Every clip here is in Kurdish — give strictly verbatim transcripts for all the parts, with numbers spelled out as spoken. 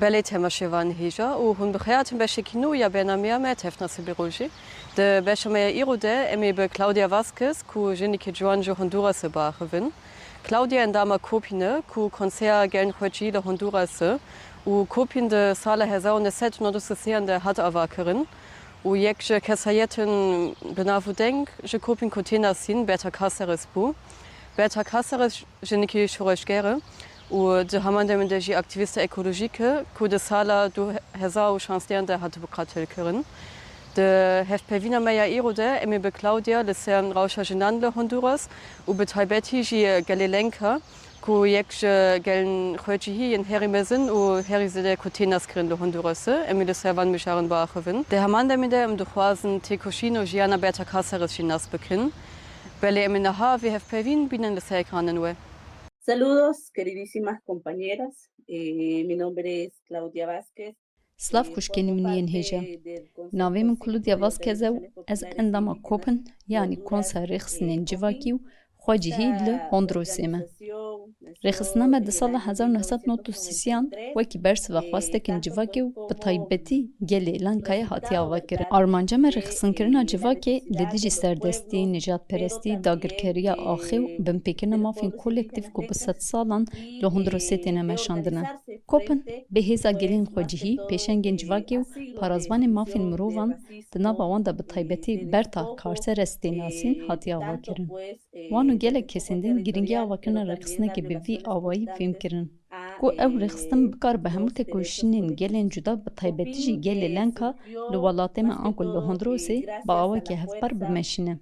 Belê temaşevan hêja û hûn bi xêr hatin beşekî nû ya bernameya me Tevnasî bi Rojî. Di beşa me ya îro de em ê bi Claudia Vazquez ku jinekî ciwan ji Hondurasê biaxivin. Claudia endama Kopîn e ku Konseya Gelên Xwecihî li Hondurasê û Kopîn di sala hezar û neh sed û nod û sisiyan de hat avakirin û yek ji kesayetên bi nav û deng ji Kopîn ku tê nasîn Berta Cáceres bû. Berta Cáceres jinekî şoreşger e û di heman demê de jî aktîvîsta ekolojîk e ku di sala du hezar û şazdeh de hatibû qatilkirin. Di hevpeyvîna me ya îro de em ê bi Claudia li ser rewşa jinan li Honduras û bi taybetî jî gelê Lenca ku yek ji gelên xwecihî yên herî mezin û herî zêde ku tê naskirin li Hondurasê, em ê li ser van mijaran biaxivin. Di heman demê de em dixwazin têkoşîn û jiyana Berta Cáceres jî nas bikin. Belê em ê niha vê hevpeyvîn bînin li ser ekranên we. Saludos, queridísimas compañeras. Eh, mi nombre es Claudia Vázquez. Silav xwişkên min yên hêja. Navê min Claudia Vázquez e û ez endama Kopin, yanî Konseya Rêxistinên Civakî û Xwecihî li Hondurasê me. Rêxistina me di sala hezar û neh sed û nod û sêyan wekî bersiva xwestekên civakê û bi taybetî gelê Lenkayê hatiye avakirin. Armanca me rêxistinkirina civakê li dijî serdestî, nijadperestî, dagirkeriya axê û binpêkirina mafên kolektîf ku bi sedsalan li Hondurasê têne meşandin e. Kopin bi hêza gelên xwecihî, pêşengên civakê û parasvanên mafên mirovan, di nava wan de bi taybetî Berta Cáceres tê nasîn, hatiye avakirin. Wan û gelek kesên din girîngiya avakirina rêxistinekê bi vî awayî fêm kirin. Ku ew rêxistin bikaribe hemû têkoşînên gelên cuda, bi taybetî jî gelê Lenka li welatê me anku li Hondurasê bi awakî hevpar bimeşîne.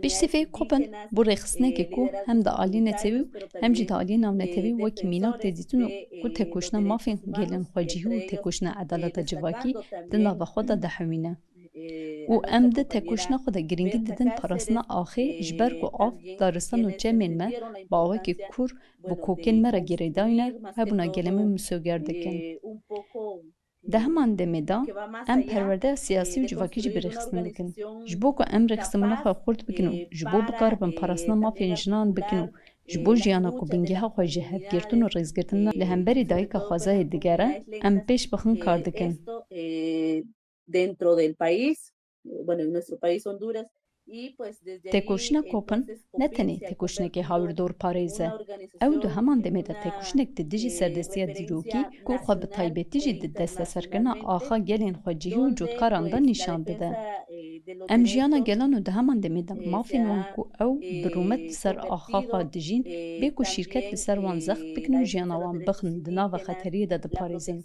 Piştî vê Kopin bû rêxistinekê ku hem di aliyê netewî û hem jî di aliyê navnetewî wekî mînak tê dîtin û ku têkoşîna mafên gelên xwecihî û têkoşîna edaleta civakî di nava xwe de dihewîne. Û em di têkoşîna xwe de girîngî didin parastina axê, ji ber ku av, daristan û çemên me bi awakî kûr bi kokên me re girêdayî ne, hebûna gelê me misoger dikin. Di heman demê de em perwerdeya siyasî û civakî jî bi rêxistin dikin. Ji bo ku em rêxistinbûna xwe xurt bikin û ji bo bikaribin parastina mafên jinan bikin û ji bo jiyana ku bingeha xwe ji hevgirtin û rêzgirtin li hemberî dayika xwezayê digere, em pêş bi xwe kar dikin. Dentro del país, bueno, en nuestro país Honduras. Têkoşîna Kopin ne tenê têkoşînekê hawirdorparêz e. Ew di heman demê de têkoşînek di dijî serdestiya dîrokî, ku xwe bi taybetî jî di desteserkirina axa gelên xwecihî û cotkaran de nîşan dide. Em jiyana gelan û di heman demê de mafên wan ku ew bi rûmet li ser axa xwe dijîn, bê ku şîrket li ser wan zext bikin û jiyana wan bixin, di nava xeteriyê de diparêzin.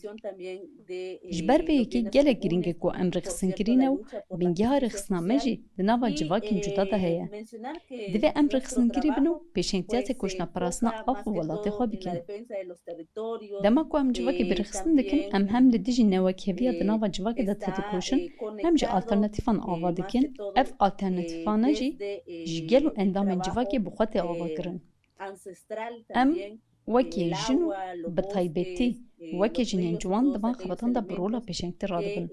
Ji ber vê yekê gelek girîng e ku em rêxistinkirî ne û bingeha rêxistina me jî di nava civakên cuda de heye. Divê em rêxistinkirî bin û pêşengtiya têkoşîna parastina av û welatê xwe bikin. Dema ku em civakê bi rêxistin dikin, em hem li dijî newekheviya di nava civakê de têdikoşin, hem jî alternatîfan ava dikin. Ev alternatîfane jî ji gel û endamên civakê bi xwe tê avakirin. Em wekî jin û bi taybetî wekî jinên ciwan di van xebatan de bi rola pêşengtî radibin.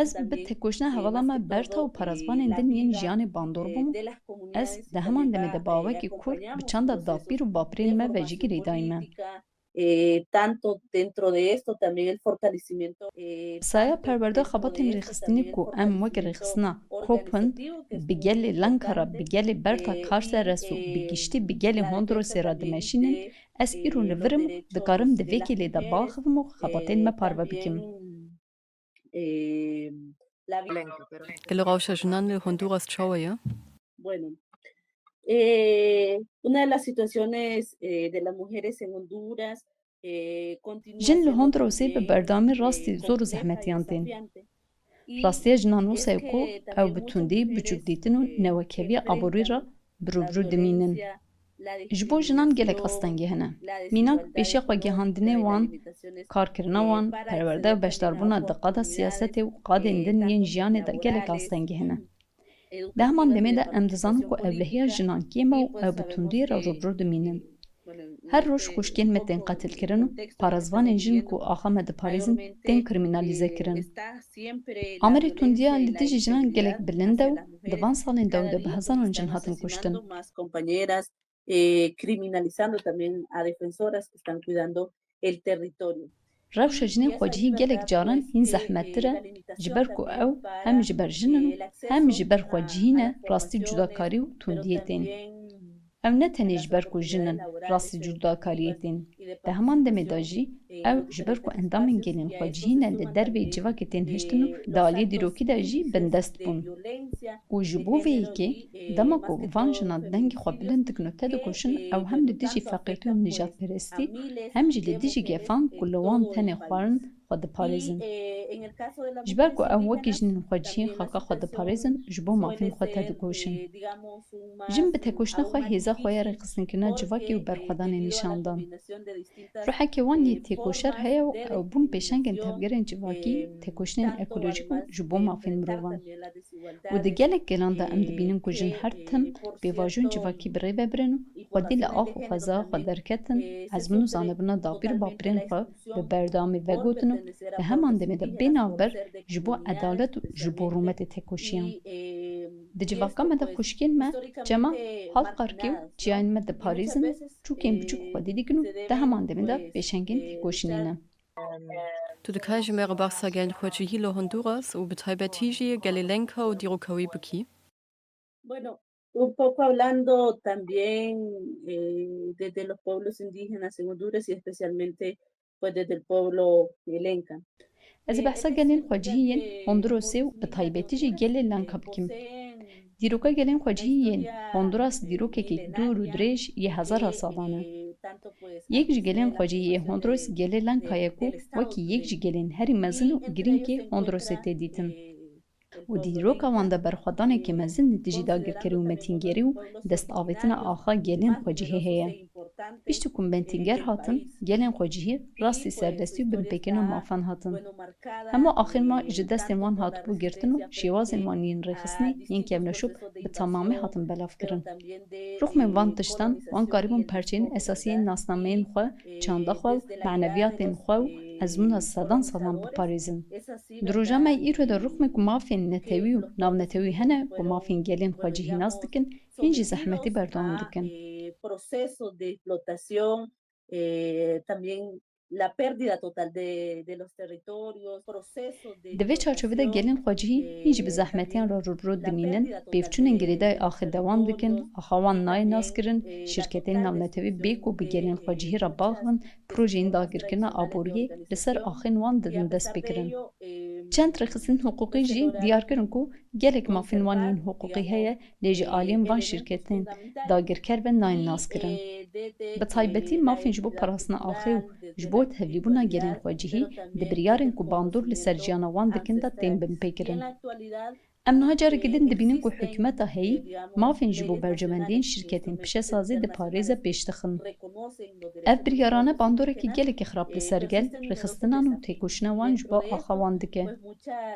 Ez bi têkoşîna hevala me Berta û parasvanên din yên jiyanê bandor bûm û ez di heman demê de bi awakî kûr bi çanda dapîr û bapirên me ve jî girêdayî me. Eh, tanto dentro de esto, también el fortalecimiento, eh, Saya perwerdeya xebatên rêxistinî ku em wek rêxistina Kopin bi gelê Lenka re, bi gelê Berta Cáceres û bi giştî bi gelê Hondurasê re dimeşînin, ez îro li vir im û dikarim di vê kêlê de biaxivim û xebatên me parve bikim. Eh, la vi- Gelo rewşa jinan li Honduras çawa ye? Bueno, eh, una de las situaciones, eh, de las mujeres en Honduras, eh, continúa Jin li siendo Hondurasê bi también, berdewamî rastî eh, zor û compleja y zehmetiyan tên. Desafiante. Rastiya jinan wisa ye ku ew bi tundî, biçûkdîtin û newekheviya aborî re bi rû bi rû dimînin. Ji bo jinan gelek astengî hene. Mînak pêşiya xwegihandinê wan, karkirina wan, perwerde û beşdarbûna di qada siyasetê û qadên din yên jiyanê de gelek astengî hene. Di heman demê de em dizanin ku ewlehiya jinan kêm e û ew bi tundiyê re rû bi rû dimînin. Her roj xwişkên me tên qetilkirin û parêzvanên jin ku axa me diparêzin tên krîmînalîzekirin. Amerê tundiya li dijî jinan gelek bilind e û di van salên dawî de bi hezaran jin hatin kuştin. Eh, criminalizando también a defensoras que están cuidando el territorio. Rewşa jinên xwecihî gelek caran hîn zehmettir e, ji ber ku ew hem ji ber jin in û hem ji ber xwecihî ne rastî cudakarî û tundiyê tên. Ew ne tenê ji ber ku jin in rastî cudakariyê tên. Di heman demê de jî ew ji ber ku endamên gelên xwecihî ne li derveyî civakê tên hiştin û di aliyê dîrokî de jî bindest bûn. Û ji bo vê yekê dema ku van jinan dengê xwe bilind dikin û tedikoşin, ew hem li dijî feqîrtî û nijadperestî, hem jî li dijî gefan ku li wan tenê xwarin xwe diparêzin. Ji ber ku ew wekî jinên xwecihî xaka xwe diparêzin, ji bo mafên xwe tedikoşin. Jin bi tekoşîna xwe hêza xwe ya rêxistinkirina civakê û berxwedanê nîşan dan. Ruhekê wan yê têkoşer heye û ew bûn pêşengên tevgerên civakî, tekoşînên ekolojîk û ji bo mafên mirovan. Û di gelek gelan de em dibînin ku jin her tim pêvajoyên civakî bi rê ve birin û xwedî li ax û xwezaya xwe derketin, ezmûn û zanebûna dapîr û bapirên xwe bi berdewamî vegotin û di heman demê de bê navber ji bo edalet û ji bo rûmetê têkoşiyan. Di civaka me de xwişkên me, çema, halqarkê û çiyayên me diparêzin û çûkên biçûk xwedî dikin û di heman demê de pêşengên têkoşînê ne. Tu dikarî ji me re behsa gelên xwecihî li Honduras û bi taybetî jî gelê Lenka û dîroka wî bikî? Bueno, un poco hablando también, eh, desde los pueblos indígenas en Honduras y especialmente, pues, desde el pueblo, eh, Lenca. Ez ê behsa gelên xwecihî yên Hondurasê û bi taybetî jî gelê Lenka bikim. Dîroka gelên xwecihî yên Honduras dîrokekî dûr û dirêj yê hezara salan e. Yek ji gelên xwecihî yê Honduras gelê Lenka ye ku wekî yek ji gelên herî mezin û girîng ê Hondurasê tê dîtin. Û dîroka wan de berxwedaneke mezin li dijî dagirkerî û metîngerî û destavêtina axa gelên xwecihî heye. Piştî ku metînger hatin, gelên xwecihî rastî serdestî û binpêkirina mafan hatin. Hemû axên wan ji destên wan hatibû girtin û şêwazên wan yên rêxistinê yên kevneşop bi temamî hatin belavkirin. Rûxmên van tiştan, wan karibûn perçeyên esasî yên nasnameyên xwe, çanda xwe û maneviyatên xwe û ezmûna sedan salan biparêzin. Di roja me îro de rûxmên ku mafên netewî û navnetewî hene ku mafên gelên xwecihî nas dikin, hîn jî zehmetî berdewam dikin. Eh, procesos de explotación, eh, también la pérdida total de, de los territorios, procesos de... Di vê çarçovê de gelên xwecihî hîn jî bi zehmetiyan re rû bi rû dimînin, pêvçûnên girêdayî axê dewam dikin, axa wan nayê naskirin, şîrketên navnetewî bê ku bi gelên xwecihî re bax bin, projeyên dagirkirina aboriyê li ser axên wan didin destpêkirin. Çend rêxistinên hiqûqî jî diyar kirin ku gelek mafên wan yên hiqûqî heye, lê ji aliyên van şîrketên dagirker ve nayên naskirin. Bi taybetî mafên ji bo parastina axê û ji bo tevlîbûna gelên xwecihî di biryarên ku bandor li ser jiyana wan dikin de tên binpêkirin. Em niha carekî din dibînin ku hikûmeta heyî mafên ji bo berjewendiyên şîrketên pişesazî diparêze pêş dixin. Ev biryarane bandorekî gelekî xirab li ser gel, rêxistinan û têkoşîna wan ji bo axa wan dike.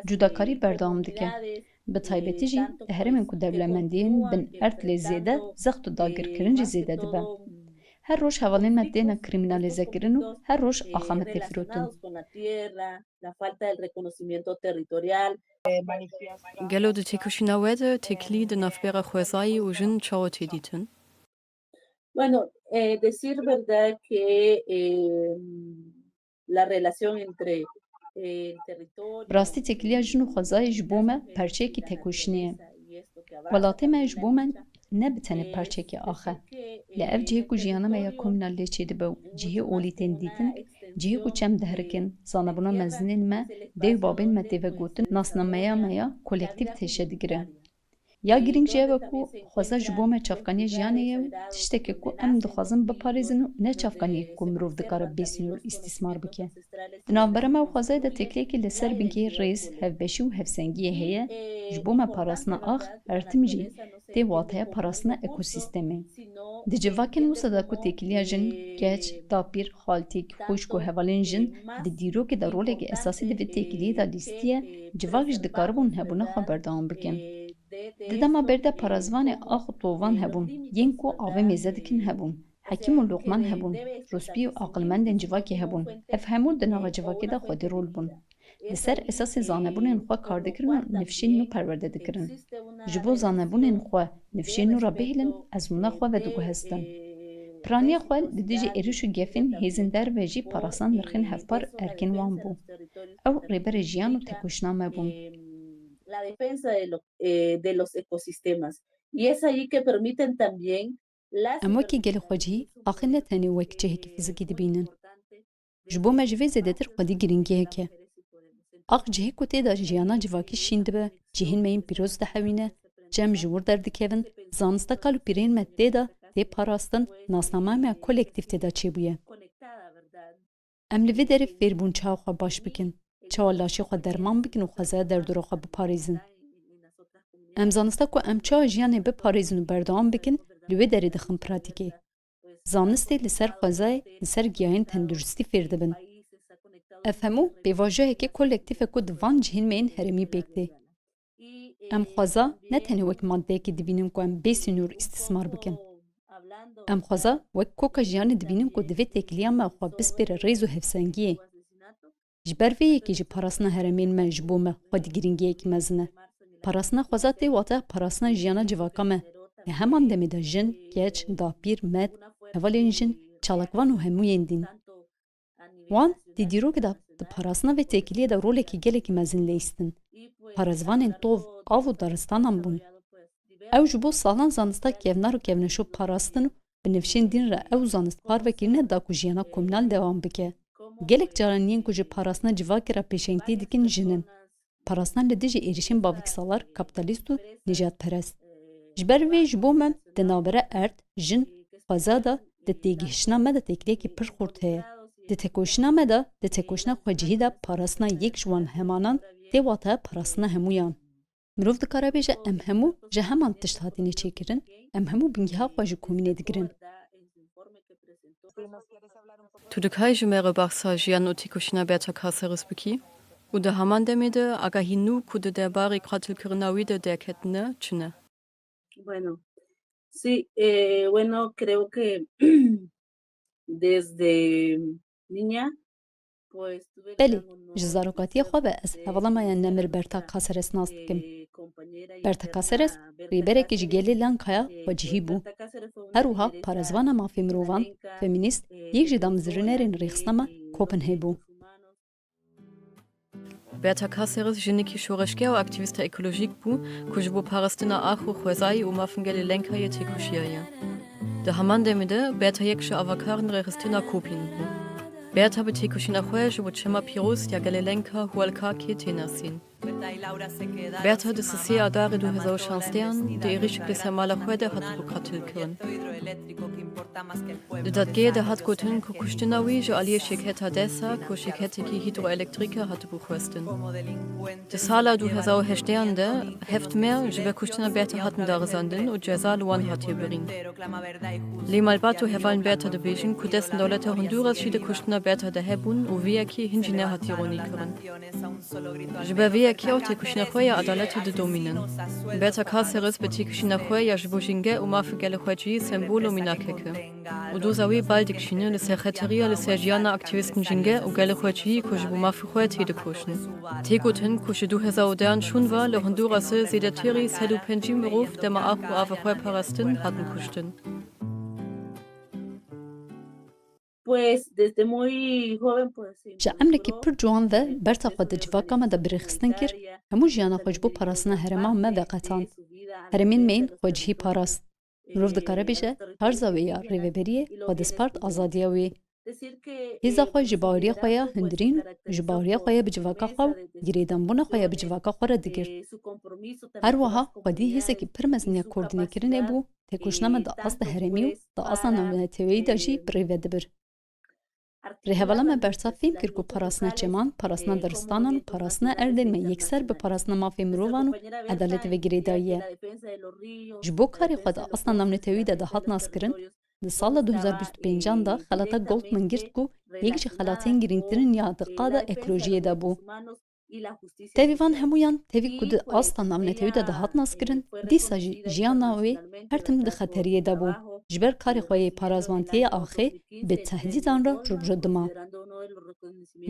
Cudakarî berdewam dike. Bi taybetî jî di herêmên ku dewlemendiyên bin erd lê zêde, zext û dagirkirin jî zêde dibe. Her roj hevalên me têne krîmînalîzekirin û her roj axa me tê firotin. La falta del reconocimiento territorial. Gelo di têkoşîna we de têkilî di navbera xwezayî û jin çawa tê dîtin? Bueno, eh, decir verdad que, eh, la relación entre, eh, el territorio... Bi rastî têkiliya jin û xwezayê ji bo me perçeyekî têkoşînê ye. Welatê me ji bo me ne bi tenê perçekî ax e. Lê ev cihê ku jiyana me ya komînal lê çêdibe û cihê olî tên dîtin, cihê ku çem diherikin, zanebûna mezinên me, dê û babên me tê vegotin, nasnameya me ya kolektîv têşe digire. Ya girîng jî ew e ku xweza ji bo me çavkaniya jiyanê ye û tişteke ku em dixwazin biparêzin û ne çavkaniyek ku mirov dikare bê sînor îstîsmar bike. Di navbera me û xwezayê de têkiliyekî li ser bingehê rêz, hevbeşî û hevsengiyê heye, ji bo me parastina ax, her tim jî tê wateya parastina ekosîstemê. Di civakên wisa de ku têkiliya jin, keç, dapîr, xaltîk, xwişk û hevalên jin di dîrokê de roleke esasî di vê têkiliyê de lîstiye, civak jî dikaribûn hebûna xwe berdewam bikin. Di dema berê de parazvanê ax û tovan hebûn, yên ku avê mêze dikin hebûn. Hekîm û loqman hebûn, rûspî û aqilmendên civakê hebûn. Ev hemû di nava civakê de xwedî rol bûn. Li ser esasê zanebûnên xwe kar dikirin û nifşên nû perwerde dikirin. Ji bo zanebûnên xwe nifşên nû re bihêlin, ezmûna xwe vediguhestin. Piraniya xwe li dijî êriş û gefên hêzên derve jî parastina nirxên hevpar erkên wan bû. Ew rêberê jiyan û têkoşîna me bûn. La defensa de, lo- eh, de los ecosistemas. Y es allí que permiten también las Em wekî gelê xwecihî axê ne tenê wek cihekî fîzikî dibînin. Ji bo me ji vê zêdetir xwedî girîngiyek e. Ax cihê ku tê de jiyana civakî şîn dibe, cihên me yên pîroz dihewîne, çem ji wir derdikevin, zanista kal û pîrên me tê de tê parastin, nasnameya me ya kolektîf tê de çêbûye. Em li vê derê fêr bûn çawa xwe baş bikin, çawa laşê xwe derman bikin û xwezaya derdora xwe biparêzin. Em zanista ku em çawa jiyanê biparêzin û berdewam bikin, li wê derê dixin pratîkê. Zanistê li ser xwezayê, li ser giyayên tenduristî fêr dibin. Ev hemû pêvajoyeke kolektîf e ku di van cihên me yên herêmî pêk tê. Em xweza ne tenê wek madeyekê dibînin ku em bê sînor îstismar bikin. Em xweza wek koka jiyanê dibînin ku divê têkiliya me xwe bispêre rêz û hevsengiyê. Ji ber vê yekê jî parastina herêmên me ji bo me xwedî girîngiyekî mezin e. Parastina xweza tê wateya parastina jiyana civaka me. Di heman demê de jin, keç, dapîr, med, hevalên jin, çalakvan û hemûyên din. Wan di dîrokê de di parastina vê têkiliyê de rolekî gelekî mezin leyistin. Parêzvanên tov, av û daristanan bûn. Ew ji bo salan zanista kevnar û kevneşop parastin û bi nifşên din re ew zanist parve kirine da ku jiyana komînal dewam bike. Gelek caran yên ku ji parastina civakê re pêşengtiyê dikin jin in. Parastina li dijî êrişên baviksalar, kapîtalîst û nijadperest. Ji ber vê ji bo me di navbera erd, jin, xweza de di têgihiştina me de têkiliyekî pir xurt heye. Di têkoşîna me de, di têkoşîna xwecihî de parastina yek ji wan hemanan tê wateya parastina hemûyan. Mirov dikare bêje em hemû ji heman tişt hatine çêkirin, em hemû bingeha xwe ji komînê digirin. Tu dikayî ji me re behsa jiyan û têkoşîna Berta Cáceres bikî? Û di heman demê de agahî nû ku di derbarê qatilkirina wî de derketine, çi ne? Bueno, sí, eh, bueno, creo que desde niña, pues, tuve Belê, ji zarokatiya xwe ve ez hevala me ya nemir Berta Cáceres nas dikim. Berta Cáceres rêberekî ji gelê Lenkaya xwecihî bû. Her wiha parêzvana mafê mirovan, femînîst, yek ji damezrînerên rêxistina me Kopenhê bû. Berta Cáceres jinekî şoreşger û aktîvîsta ekolojîk bû ku ji bo parastina ax û xwezayê û mafên gelê Lenkayê têkoşiyaye. Di heman demê de Berta yek ji avakarên rêxistina Kopên bû. Berta bi têkoşîna xwe ji bo çema pîroz ya gelê Lenka Hualcakê tê nasîn. Berta di sisê Adarê du hezar û şanzdehan di êrişek li ser mala xwe de hatibû qatilkirin. Di dadgehê de hat gotin ku kuştina wî ji aliyê şirketa DESA, ku şirketekî hîdroelektrîk e, hatibû xwestin. Di sala du hezar û hejdeh de heft mer ji ber kuştina Berta hatin darizandin û ceza li wan hatiye birîn. Lê malbat û hevalên Berta dibêjin ku destên dewleta Honduras jî di kuştina Berta de hebûn û vê yekê hin jî nehatiye ronîkirin. Ji ber vê yekê ew têkoşîna xwe ya edaletê didomînin. Berta Cáceres bi têkoşîna xwe ya ji bo jînge û mafê gelê xwecihî sembol û mînakek e. Û doza wî bal dikişîne li ser xeteriya li ser jiyana aktîvîstên jînge û gelê xwecihî ku ji bo mafê xwe têdikoşin. Tê gotin ku ji du hezar û dehan şûn ve li Hondurasê zêdetirî sed û pêncî mirov dema ax û ava xwe parastin hatin kuştin. Pues, desde muy joven, pues, sí, Ji emrekî pir ciwan ve Berta xwe di civaka me de bi rêxistin kir, hemû jiyana xwe ji bo parastina herêma me veqetand. Herêmên me yên xwecihî parast. Mirov dikare bêje, tarza wê ya rêveberiyê xwe dispart azadiya wê. Hêza xwe ji baweriya xwe ya hundirîn û ji baweriya xwe ya bi civaka xwe û girêdanbûna xwe ya bi civaka xwe re digirt. Her wiha xwedî hêzekî pir mezin ya koordînekirinê bû, têkoşîna me di asta herêmî û di asta navneteweyî de jî bi rê ve dibir. Rêhevala me Berta fêm kir ku parastina çeman, parastina daristanan û parastina erdên me yekser bi parastina mafê mirovan û edaletê ve girêdayî ye. Ji bo karê xwe di asta navneteweyî de dihat naskirin, di sala du hezar bîst û pêncan de xelata Goldman girt ku yek ji xelatên girîngtirîn ya di qada ekolojiyê de bû. Tevî van hemûyan, tevî ku di asta navnetewî de dihat naskirin, dîsa jî jiyana wê her tim di xeteriyê de bû. Ji ber karê xwe yê parêzvantiyê axê bi tehdîdan re rû bi rû dima.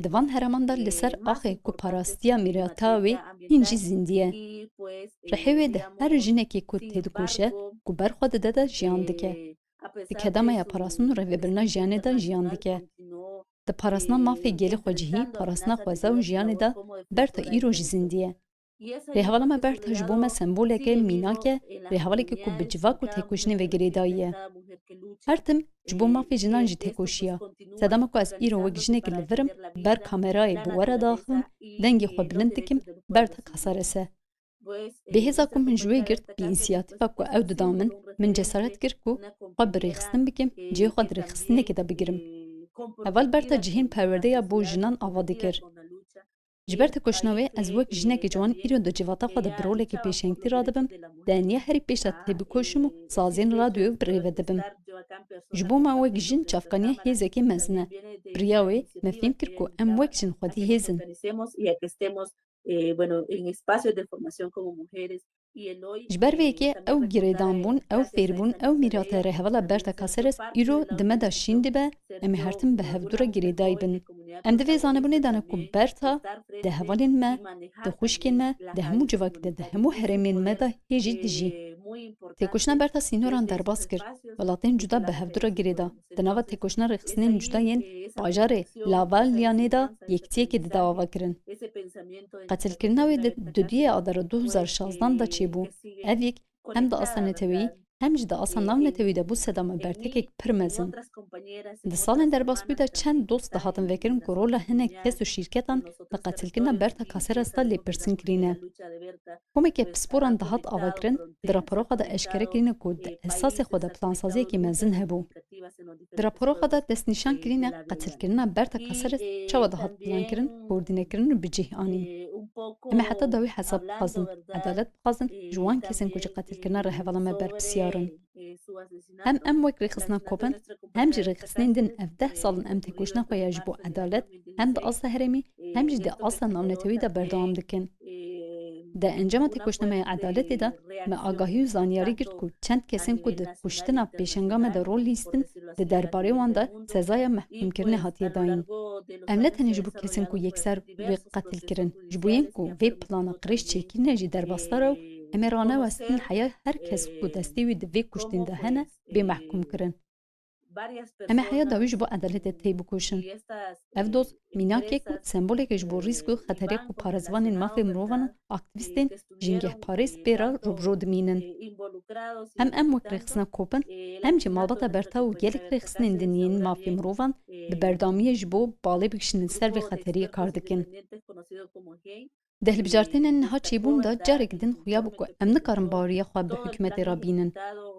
Di van herêman de li ser axê ku parastiya mîrata wê hîn jî zindî ye. Rihê wê di her jinekê ku têdikoşe, ku ber xwe dide de jiyan dike. di kedama ya parastin û rêvebirina jiyanê de jiyan dike. Di parastina mafê gelê xwecihî, parastina xweza û jiyanê de Berta îro jî zindî ye. Rêhevala me Berta ji bo me semboleke mînak e, rêhevaleke ku bi civak û têkoşînê ve girêdayî ye. Her tim ji bo mafê jinan jî têkoşiya. Sedema ku ez îro wek jinekê li vir im, ber kamerayê bi we re diaxivim, dengê xwe bilind dikim, Berta Casares e. Bi hêza ku min ji wê girt, bi însiyatîfa ku ew dida min, min cesaret kir ku xwe bi rêxistin bikim, cihê xwe di rêxistinekê de bigirim. Heval Berta cihên perwerdeya bo jinan ava dikir. Ji ber têkoşîna wê, ez wek jinekê ciwan îro di civata xwe de bi rolekî pêşengtî radibim, di eniya herî pêş de têbikoşim û saziyên radyoyê bi rê ve dibim. Ji bo me wek jin çavkaniya hêzekê mezin e. Bi riya wê, me fêm kir ku em wek jin xwedî hêz in. Ji ber vê yekê ew girêdanbûn, ew fêrbûn, ew mîrata rêhevala Berta Casares îro di me de şîn dibe, em ê her tim bi hevdû re girêdayî bin. Em di vê zanebûnê de ne ku Berta di hevalên me, di xwişkên me, di hemû civakî de, di hemû herêmên me de hê jî dijî. Têkoşîna Berta sînoran derbas kir, welatên cuda bi hevdû re girêda. Di nava têkoşîna rêxistinên cuda yên bajarê La Vallianê de yekitiyekê dida avakirin. Qetilkirina wê di dudiyê Adara du hezar şazdan de çêbû. Ev yek hem di asta neteweyî hem jî di asta navneteweyî de bû sedema bertekek pir mezin. Di salên derbasbûyî de çend doz dihatin vekirin ku rola hinek kes û şîrketan di qetilkirina Berta Casares de lêpirsîn kirîne. Komeke pisporan dihat avakirin, di rapora xwe de eşkere kirîne ku di esasê xwe de plansaziyekî mezin hebû. Di rapora xwe de destnîşan kirîne qetilkirina Berta Casares çawa dihat plankirin, koordînekirin û bi cih anîn. Em ê heta dawî hesab bixwazin, edalet bixwazin ji wan kesên ku ji qetilkirina rêhevala me berpirsiyar in. Hem em wek rêxistina COP in, hem jî rêxistinên din ev deh sal in em têkoşîna xwe ya ji bo edalet hem di asta herêmî hem jî di asta navnetewî de berdewam dikin. Di encama têkoşîna me ya edaletê de me agahî û zanyarî girt ku çend kesên ku di kuştina pêşenga me de rol lîstin, di derbarê wan de sezaya mehkûmkirinê hatiye dayîn. Em ne tenê ji bo kesên ku yekser wê qetil kirin, ji bo yên ku vê plana qirêj çêkirine jî derbasdar e û em ê ranewestin heya her kes ku destê wî di vê kuştên de hene bê mehkûmkirin. Em ê heya dawî ji bo edaletê têbikoşin. Ev doz mînakek û sembolek e ji bo rîsk û xeterê ku parêzvanên mafê mirovan û aktîvîstên jîngehparêz pê re rûbirû dimînin. Hem em wek rêxistina COP in, hem jî malbata Berta û gelek rêxistinên din yên mafê mirovan bi berdewamiyê ji bo balê bikişînin ser vê xeteriyê kar dikin. Di hilbijartinên niha çêbûn de carek din xuya bû ku em nikarin baweriya xwe bi hikûmetê re bînin.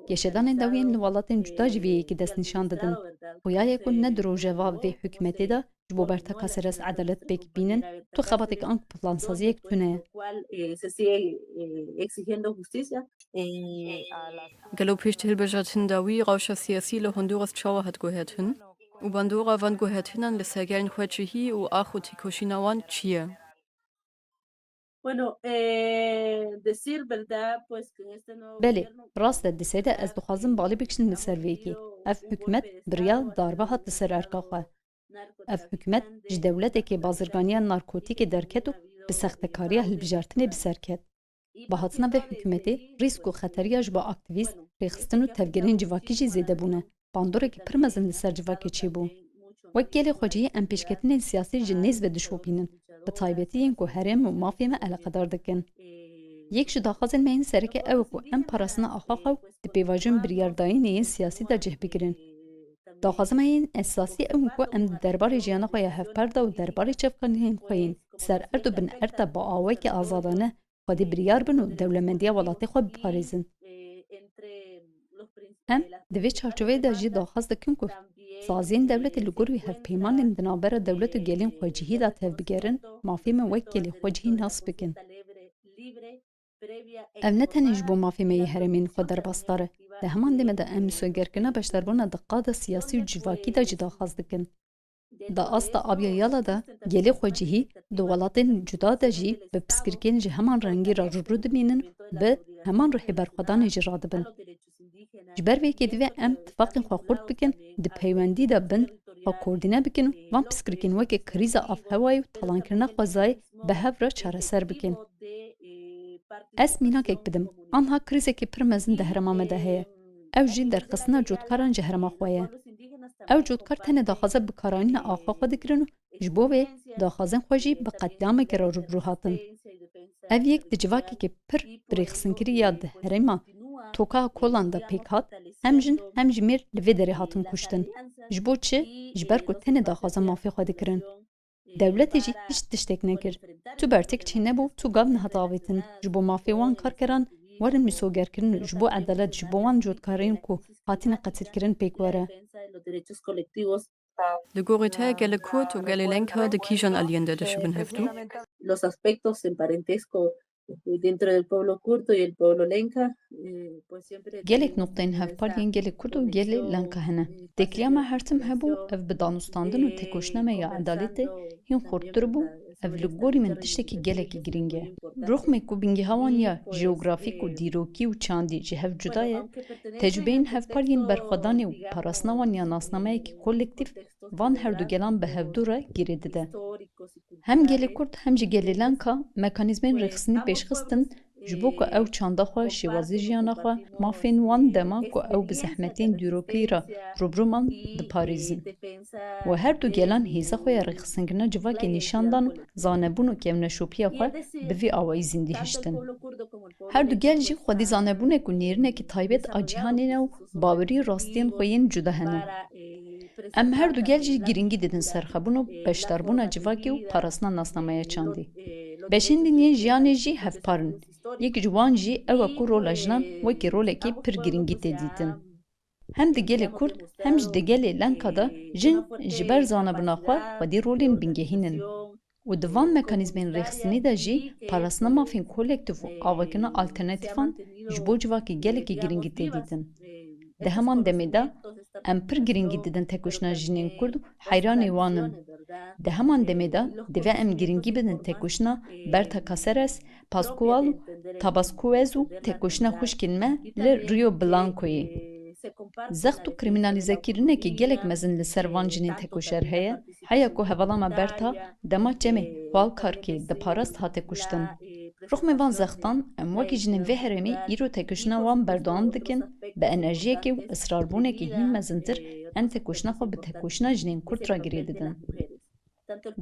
Geşedanên dawiyên li welatên cuda jî vê yekê destnîşan didin. Xuya ye ku ne di rojeva vê hikûmetê de ji bo Berta Casares edalet pêk bînin, tu xebateke an plansaziyek tune ye. Gelo pişt hilbijartin dawî rewşa siyasî li Honduras çawa hat guhertin? Û bandora van guhertinan li ser gelên xwecihî û ax û têkoşîna wan çi ye? Belê, rast e, di sê de ez dixwazim balê bikişim li ser vê yekê. Ev hikûmet bi riya darbe hat li ser erka xwe. Ev hikûmet ji dewletekê bazirganiya narkotîkê derket û bi sextekariya hilbijartinê bi ser ket. Bi hatina vê hikûmetê, rîsk û xeteriya ji bo aktîvîst, rêxistin û tevgerên civakî jî zêde bûne. Bandorekî pir mezin li ser civakê çêbû. Wek gelê xwecihî em pêşketinên siyasî ji nêz ve dişopînin, bi taybetî yên ku herêm û mafê me eleqedar dikin. Yek ji daxwazên me yên sereke ew e ku em parastina axa xwe û di pêvajoyên biryardayînê yên siyasî de cih bigirin. Daxwaza me yên esasî ew in ku em di derbarê jiyana xwe ya hevpar de û derbarê çavkaniyên xwe yên ser erd û bin erd de bi awayekî azadane xwedî biryar bin û dewlemendiya welatê xwe biparêzin. Em di vê çarçoveyê de jî daxwaz dikin ku saziyên dewletê li gor wî hevpeymanên di navbera dewlet û gelên xwecihî de tevbigerin, mafê me wek gelê xwecihî nas bikin. Ev ne tenê ji bo mafê me yê herêmên xwe derbasdar e. Di heman demê de em misogerkirina beşdarbûna di qada siyasî û civakî de jî daxwaz dikin. Di asta aviya yala de gelê xwecihî di welatên cuda de jî bi pirsgirêkên ji heman rengî re rûbirû dimînin û bi heman ruhê berxwedanê jî radibin. Ji ber vê yekê divê em tifaqên xwe xurt bikin, di peywendî de bin, xwe koordîne bikin û van pirsgirêkên weke krîza avhewayê û talankirina xwezayê bi hev re çareser bikin. Ez mînakek bidim, anha krîzekî pir mezin di herêma me de heye. Ew jî derxistina cotkaran ji herêma xwe ye. Ew cotkar tenê daxwaza bikaranîna axa xwe dikirin û ji bo vê daxwazên xwe jî bi qetlîamekê re rû bi rû hatin. Ev yek di civakekî pir birêxistinkirî ya di herêma Toka Kolan de pêk hat, hem jin hem jî mêr li vê derê hatin kuştin. Ji bo çi? Ji ber ku tenê daxwaza mafê xwe dikirin. Dewletê jî hiç tiştek nekir. Tu bertek çênebû, tu gav nehate avêtin. Ji bo mafê wan karkeran werin misogerkirin û ji bo edalet ji bo wan cotkarên ku hatine qetilkirin pêk were. Li gorî te gelê Kurd û gelê Lenka di kîjan aliyên de dişibin hevdû? Los aspectos en parentesco dentro del pueblo kurdo y el pueblo lenca, eh, pues siempre Gelek nuqteyên hevpar yên gelê Kurd û gelê Lenka hene. Têkiliya me her tim hebû, ev bi danûstandin û têkoşîna me ya edaletê hîn xurttir bû, ev li gorî min tiştekî gelekî girîng e. Rûxmê ku bingehê wan ya jeografîk û dîrokî û çandî ji hev cuda ye, tecrûbeyên hevpar yên berxwedanê û parastina wan ya nasnameyekî kolektîf van her du gelan bi hevdû re girê dide. Hem gelê Kurd hem jî gelê Lenka mekanîzmên rêxistinî pêşxistin, ji bo ku ew çanda xwe, şêwazê jiyana xwe, mafên wan dema ku ew bi zehmetên dîrokî re rûbirû man, diparêzin. Û her du gelan hêza xwe ya rêxistinkirina civakê nîşan dan û zanebûn û kevneşopiya xwe bi vî awayî zîndî hiştin. Her du gel jî xwedî zanebûnek û nêrînekî taybet a cîhanê ne û bawerî û rastiyên xwe yên cuda hene. Em her du gel jî girîngî didin serxwebûn û beşdarbûna civakê û parastina nasnameya çandî. Beşên din yên jiyanê jî hevpar in. Yek ji wan jî ew e ku rola jinan wekî rolekê pir girîngî tê dîtin. Hem di gelê Kurd hem jî di gelê Lenka de jin ji ber zanebûna xwe xwedî rolên bingehîn in. Û di van mekanîzmên rêxistinî de jî parastina mafên kolektîf û avakirina alternatîfan ji bo civakê gelekî girîngî tê dîtin. Di heman demê de em pir girîngî didin têkoşîna jinên Kurd û heyranê wan in. Di heman demê de divê em girîngî bidin têkoşîna Berta Cáceres, Pascual û Tabascuez û têkoşîna xwişkên me li Rio Blancoyê. Zext û krîmînalîzekirinekî gelek mezin li ser van jinên têkoşer heye, heya ku hevala me Berta dema çemê Hualcarquê diparast hate kuştin. Rûxmê van zextan, em wekî jinên vê herêmê îro têkoşîna wan berdewam dikin, bi enerjiyekê û israrbûnekê hîn mezintir em têkoşîna xwe bi têkoşîna jinên Kurd re girê didin.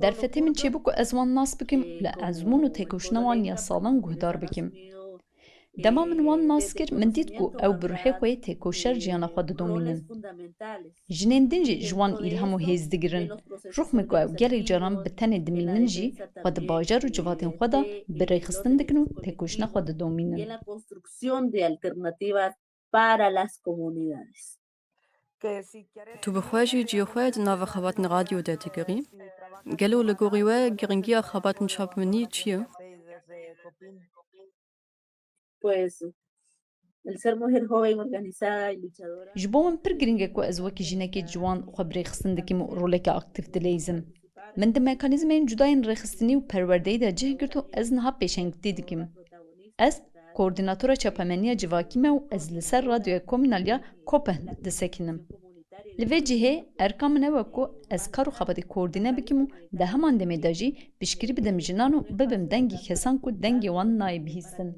Derfetê min çêbû ku ez wan nas bikim û li ezmûn û têkoşîna wan ya salan guhdar bikim. Dema min wan nas kir, min dît ku ew bi ruhê xwe yê têkoşer jiyana xwe didomînin. Jinên din jî ji wan îlham û hêz digirin. Rûxmê ku ew gelek caran bi tenê dimînin jî, xwe di bajar û civatên xwe de bi rêxistin dikin û têkoşîna xwe didomînin. Para las comunidades. Tu bi xwe jî cihê xwe di nava xebatên radyo de digirî. Gelo li gorî we girîngiya xebatên çapemênî çi ye? Pues, el ser mujer joven, organizada y luchadora. Ji bo min pir girîng e ku ez wekî jinekê ciwan xwe bi rêxistin dikim û roleke aktîf dileyzim. Min di mekanîzmeyên cuda yên rêxistinî û perwerdeyî de cih girt û ez niha pêşengtî dikim. Ez koordînatora çapemeniya civakî me û ez li ser Radyoya Komînal ya Kopehn disekinim. Li vê cihê erka min ew e ku ez kar û xebatê koordîne bikim û di heman demê de jî piştgirî bidim jinan û bibim dengê kesan ku dengê wan nayê bihîstin.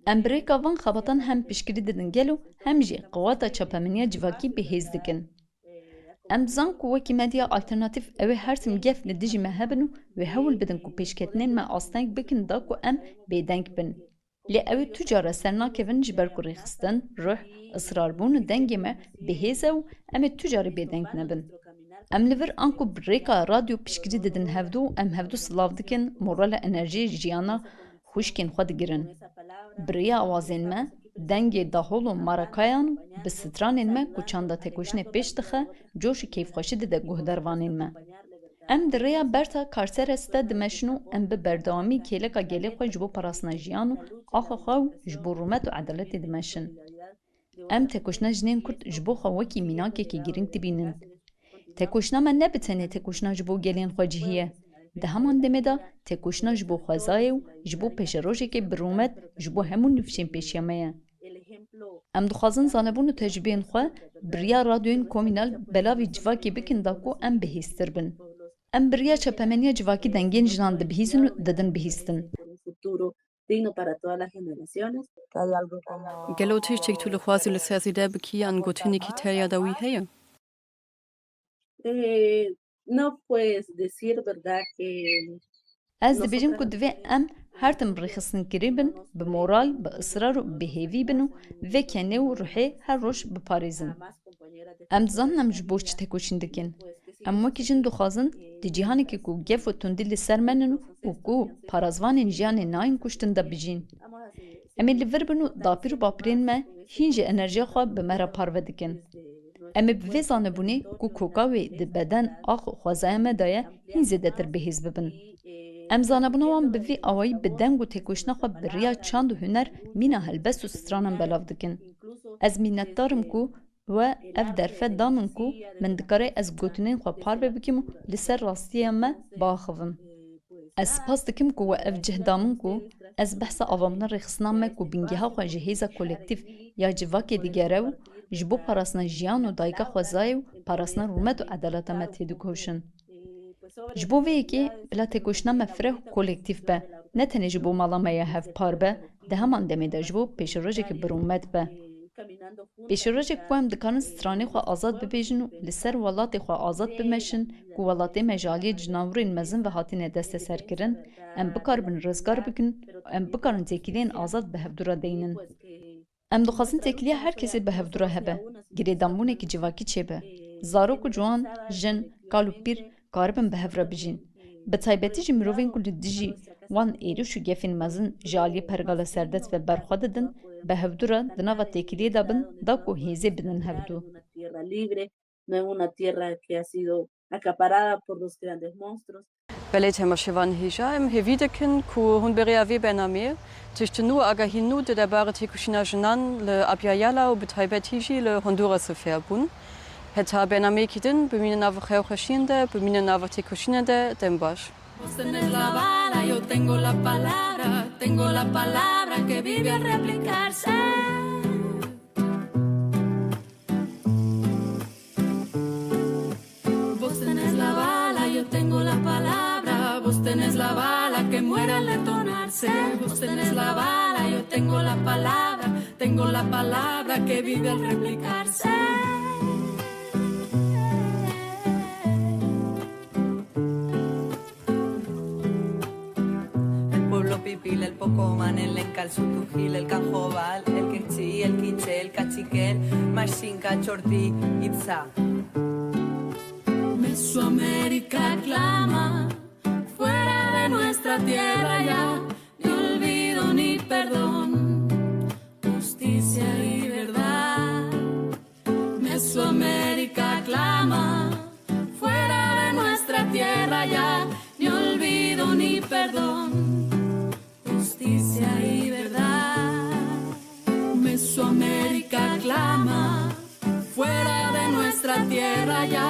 Em bi rêka van xebatan hem piştgirî didin gel û hem jî qewata çapemeniya civakî bi hêz dikin. Em dizan ku wekî medya alternatîf ew ê her tim gef li dijî me hebin û wê hewl bidin ku pêşketinên me asteng bikin da ku em bêdeng bin. Lê ew ê tu cara ser nakevin ji ber ku rêxistin, ruh, israrbûn û dengê me bi hêz e û em ê tu carî bêdeng nebin. Em li vir anku bi rêka radyo piştgirî didin hevdû û em hevdû silav dikin, morala enerjiyê jiyana xwişkên xwe digirin. Bi rêya awazên me, dengê dahol û marakayan û bi stranên me ku çanda têkoşînê pêş dixe, coş û keyfxweşî dide guhdarvanên me. Em di rêya Berta Carceres de dimeşin û em bi berdewamî kêleka gelê xwe ji bo parastina jiyan û axa xwe û ji bo rûmet û edaletê dimeşin. Em têkoşîna jinên Kurd ji bo xwe wekî mînakekî girîng dibînin. Têkoşîna me ne bi tenê têkoşîna ji bo gelên xwecihî ye. Di heman demê de têkoşîna ji bo xwezayê û ji bo pêşerojekê bi rûmet ji bo hemû nifşên pêşiya me ye. Em dixwazin zanebûn û tecrûbeyên xwe bi riya radyoyên komînal belavî civakê bikin da ku em bihêztir bin. Em bi riya çapemeniya civakî dengên jinan dibihîzin û didin bihîstin. Destino para todas las generaciones. Gelo tiştek tu li xwazî li ser zêde bikî yan gotinekî te ya da wî heye? Eh, no, pues decir verdad que Ez dibêjim ku divê em her tim rêxistinkirî bin, bi moral, bi israr û bi hêvî bin û vê kenê û ruhê her roj biparêzin. Em dizanin em ji bo çi tekoşîn dikin. Em wekî jin dixwazin di cîhanekî ku gef û tundî li ser me nin û ku parazvanên jiyanê nayên kuştin de bijîn. Em ê li vir bin û dapîr û bapirên me hîn jî enerjiya xwe bi me re parve dikin. Em ê bi vê zanebûnê ku koka wê di beden, ax û xwezaya me de ye, hîn zêdetir bihêz bibin. Em zanebûna wan bi vî awayî bi deng û têkoşîna xwe bi riya çand û huner, mîna helbest û stranan belav dikin. Ez mînetdar im ku we ev derfet da min ku min dikare ez gotinên xwe parve bikim û li ser rastiya me biaxivim. Ez spas dikim ku we ev cih da min ku ez behsa avabûna rêxistina me ku bingeha xwe ji hêza kolektîf ya civakê digere û ji bo parastina jiyan û dayika xwezayê û parastina rûmet û edaleta me têdikoşin. Ji bo vê yekê bila têkoşîna me fireh û kolektîf be, ne tenê ji bo mala me ya hevpar be, di heman demê de ji bo pêşerojeke bi rûmet be. Pêşerojek ku em dikarin stranê xwe azad bibêjin û li ser welatê xwe azad bimeşin, ku welatê me ji aliyê cinawirên mezin ve hatine desteserkirin, em bikaribin rizgar bikin, em bikarin têkiliyên azad bi hevdû re deynin. Em dixwazin têkiliya her kesê bi hevdû re hebe, girêdanbûnekî civakî çêbe. Zarok û ciwan, jin, kal û pîr karibin bi hev re bijîn. Bi taybetî jî mirovên ku li dijî wan êrîş û gefên mezin ji aliyê pergala serdest ve berxwe didin, bi hevdû re di nava têkiliyê de bin, da ku hêzê bidin hevdû. Una tierra libre, no es una tierra que ha sido acaparada por los grandes monstruos. Belê temaşevan hêja, em hêvî dikin ku hûn bi rêya vê bernameyê tiştên nû û agahiyên nû di derbarê têkoşîna jinan li Abya Yala û bi taybetî jî li Hondurasê fêr bûn. Heta bernameyekî din bimînin nava xêr û xweşiyên de, bimînin nava têkoşînên de, dem baş. Vos tenés la bala, yo tengo la palabra, tengo la palabra que vive al replicarse. Vos tenés la bala, yo tengo la palabra, vos tenés la bala que muere al detonarse. Vos tenés la bala, yo tengo la palabra, tengo la palabra que vive al replicarse. El pueblo pipil, el poco man, el enkal, sutujil, el kanjobal, el kintxi, el kintxe, el katxikel, maxinka, txorti, itza. Mesoamérica clama, fuera de nuestra tierra ya, ni olvido ni perdón, justicia y verdad. Mesoamérica clama, fuera de nuestra tierra ya, ni olvido ni perdón, justicia y verdad. Mesoamérica clama, fuera de nuestra tierra ya,